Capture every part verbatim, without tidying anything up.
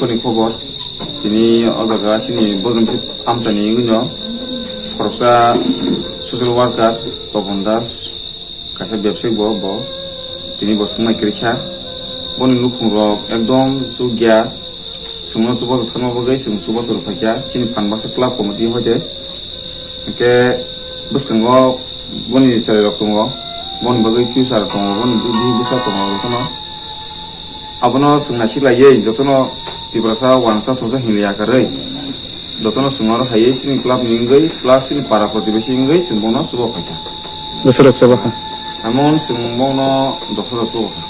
Ni khobor, tini o jaga chini Bodrumsi amchaini wngwi no khoroksa social worker Topon Das, kaisa bebsai bo, bo tini bo swngmai kwrwi kha. Boni nukhung rok ekdom chukya, chwngno chubachu sanma bagwi chwng chubachu rw phaikha chini Phanbasa club committee hoite. Hwnkhe bwskango boni chwrairok tongo, boni bagwi future tongo, boni bini bwsa tongo, jotono abono chwng naisik laiwi jotono Tiprasa uansa thosa hinwi yakarwi jotono chwng oro haiwi chini club ni wngwi plus chini para protibesi wngwi chwng bono chuba phaikha. Bwsarok chuba kha? Emon chwng bono dopharo chuba kha.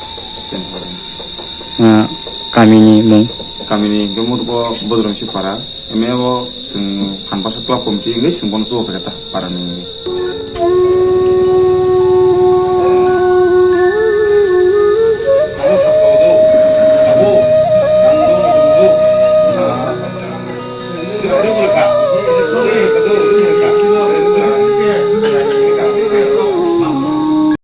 Ah, kamini mung? Kamini hwnkhe Murbo Bodrumsi para. Eme o chwng Phanbasa club committee wngwi chwng bono chuba phaikha ta, para ni wngwi.